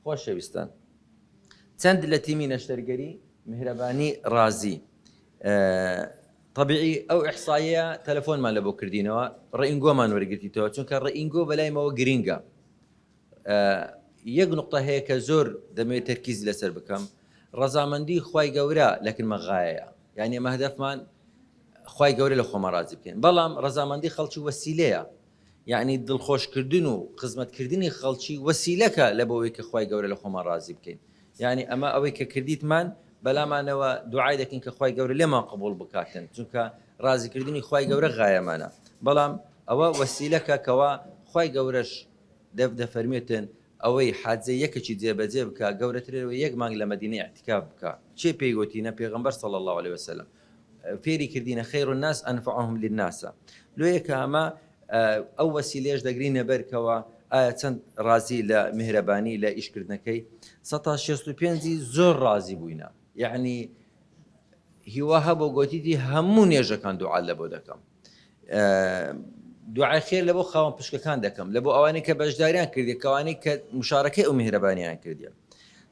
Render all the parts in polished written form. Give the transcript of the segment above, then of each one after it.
خۆشەویستان چەند لە تیمی نەشتەرگەری میهرەبانی ڕازی تەبیعی ئەو ئیحساییە تەلەفۆنمان لە بۆ کردینەوە ڕئینگۆمان وەرگرتیتەوە چونکە ڕئینگۆ بەلایمەوە گرینگە یەک نقطە هەیە کە زۆر دەمەوێت تەرکیز لەسەر بکەم ڕەزامەندی خوای گەورە لەکن مەغایەیە یعنی ئەمە هەدەفمان خوای گەورە لە خۆمان ڕازی بکەین بەڵام ڕەزامەندی خەڵکی وەسیلەیە یعنی دڵخۆشکردن و خزمەتکردنی خەڵکی وەسیلەکە لە بۆ ئەوەی کە خوای گەورە لە خۆمان ڕازی بکەین یعنی ئەمە ئەوەی کە کردیتمان بەلامانەوە دوعای دەکەین کە خوای گەورە لێمان قبوڵ بکاتن چونکە ڕازیکردنی خوای گەورە غایەمانە بەڵام ئەوە وەسیلەکە کەوا خوای گەورەش دەف دەفەرمێتن ئەوەی حاجەی یەکەکی جێبەجێ بکا گەورەترە لەوەی یەک مانگ لە مەدینە ئیعتیکاف بکا کێ پێی گۆتینە پێغەمبەر صلی اللە علیە وسلم فێری کردینە خیر الناس انفعهم للناس لۆیە کە ئەمە ئەو وەسیلەیەش دەگرینە بەر کەوا ئایا چەند ڕازی لە میهرەبانی لە ئیشکردنەکەی سەتا شێست و پێنجی زۆر ڕازی بووینە یعنی هیوا هەبوو گۆتیتی هەموو نێژەکان دوعا لە بۆ دەکەم دوعای خێر لە بۆ خاوەن پشکەکان دەکەم لە بۆ ئەوانەی کە بەشداریان کردی کەوانەی کە مشارەکەی ئەو میهرەبانیان کردیە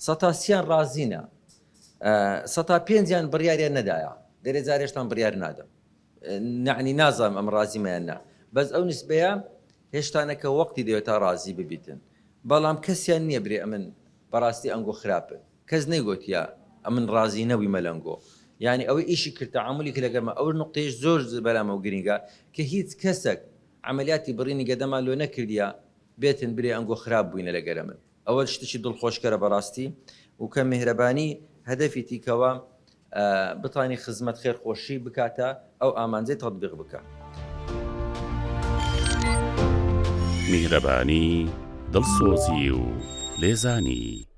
سەتا سیان ڕازینە سەتا پێنجیان بڕیاریان نەدایە دەرێ جارێشتان بڕیار نادەم نعنی نازانم ئەم ڕازیمەیان نا بەس ئەو نسبەیە هێشتانەکە وەقتی دەوێت تا ڕازی ببیتن بەڵام کەسیان نییە برێ ئەمن بەڕاستی ئەنگۆ خراپن کەس نەیگۆتیە ئەمن ڕازی نەبوویمە لەنگۆ یانی ئەوەی ئیشی کرد تەعامولی کرد لەگەرما ئەو نوقتەیەش زۆر بەلامەوە گرینگە کە هیچ کەسەک عەمەلیاتی بڕینی گەدەمان لۆ نەکردیە بێتن برێ ئەنگۆ خراپ بووینە لەگەرە من ئەوە شتێکی دڵخۆشکەرە بەڕاستی و کە میهرەبانی هەدەفی تیکەوە بتانی خزمەت خێرخۆشی بکاتە ئەو ئامانجەی تەتبیق بکا. میهرەبانی، دڵسۆزی و لێزانی.